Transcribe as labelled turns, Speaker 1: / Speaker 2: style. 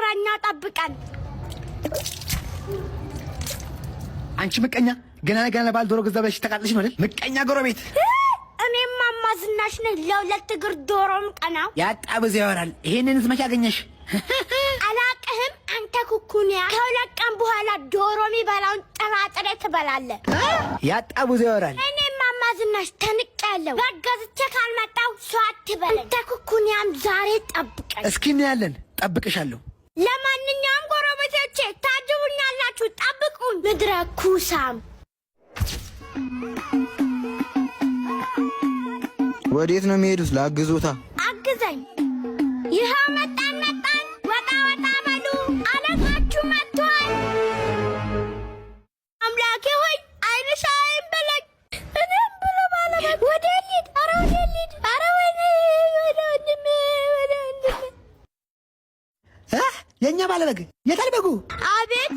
Speaker 1: ከወረኛ ጠብቀን።
Speaker 2: አንቺ ምቀኛ፣ ገና ለገና ለባል ዶሮ ገዛ ብለሽ ተቃጥለሽ ነው አይደል? ምቀኛ ጎረቤት።
Speaker 1: እኔም እማማ ዝናሽ ነኝ። ለሁለት እግር ዶሮም ቀናው።
Speaker 2: ያጣ ብዙ ያወራል። ይሄንን መቼ አገኘሽ?
Speaker 1: አላቅህም አንተ ኩኩንያ። ከ2 ቀን በኋላ ዶሮ የሚበላውን ጥራጥሬ ትበላለህ።
Speaker 2: ያጣ ብዙ ያወራል።
Speaker 1: እኔ እማማ ዝናሽ ተንቄያለሁ። በግ ገዝቼ ካልመጣሁ ሰው አትበለኝ። አንተ ኩኩንያም ዛሬ ጠብቀኝ።
Speaker 2: እስኪ እናያለን። ጠብቅሻለሁ።
Speaker 1: ለማንኛውም ጎረቤቶቼ ታጅቡኛላችሁ፣ ጠብቁን። ምድረ ኩሳም።
Speaker 3: ወዴት ነው የሚሄዱት? ላግዞታ።
Speaker 1: አግዘኝ። ይኸው መጣን መጣን። ወጣ ወጣ በሉ፣ አለቃችሁ መጥቷል። አምላኬ ሆይ አይንሽ አይን በለኝ። እኔም ብሎ ባለበት ወደ ልሂድ፣ ኧረ ወደ ልሂድ፣ ኧረ ወይኔ፣ ወደ ወንድሜ፣ ወደ ወንድሜ።
Speaker 2: እ የእኛ ባለበግ የታል በጉ?
Speaker 1: አቤት።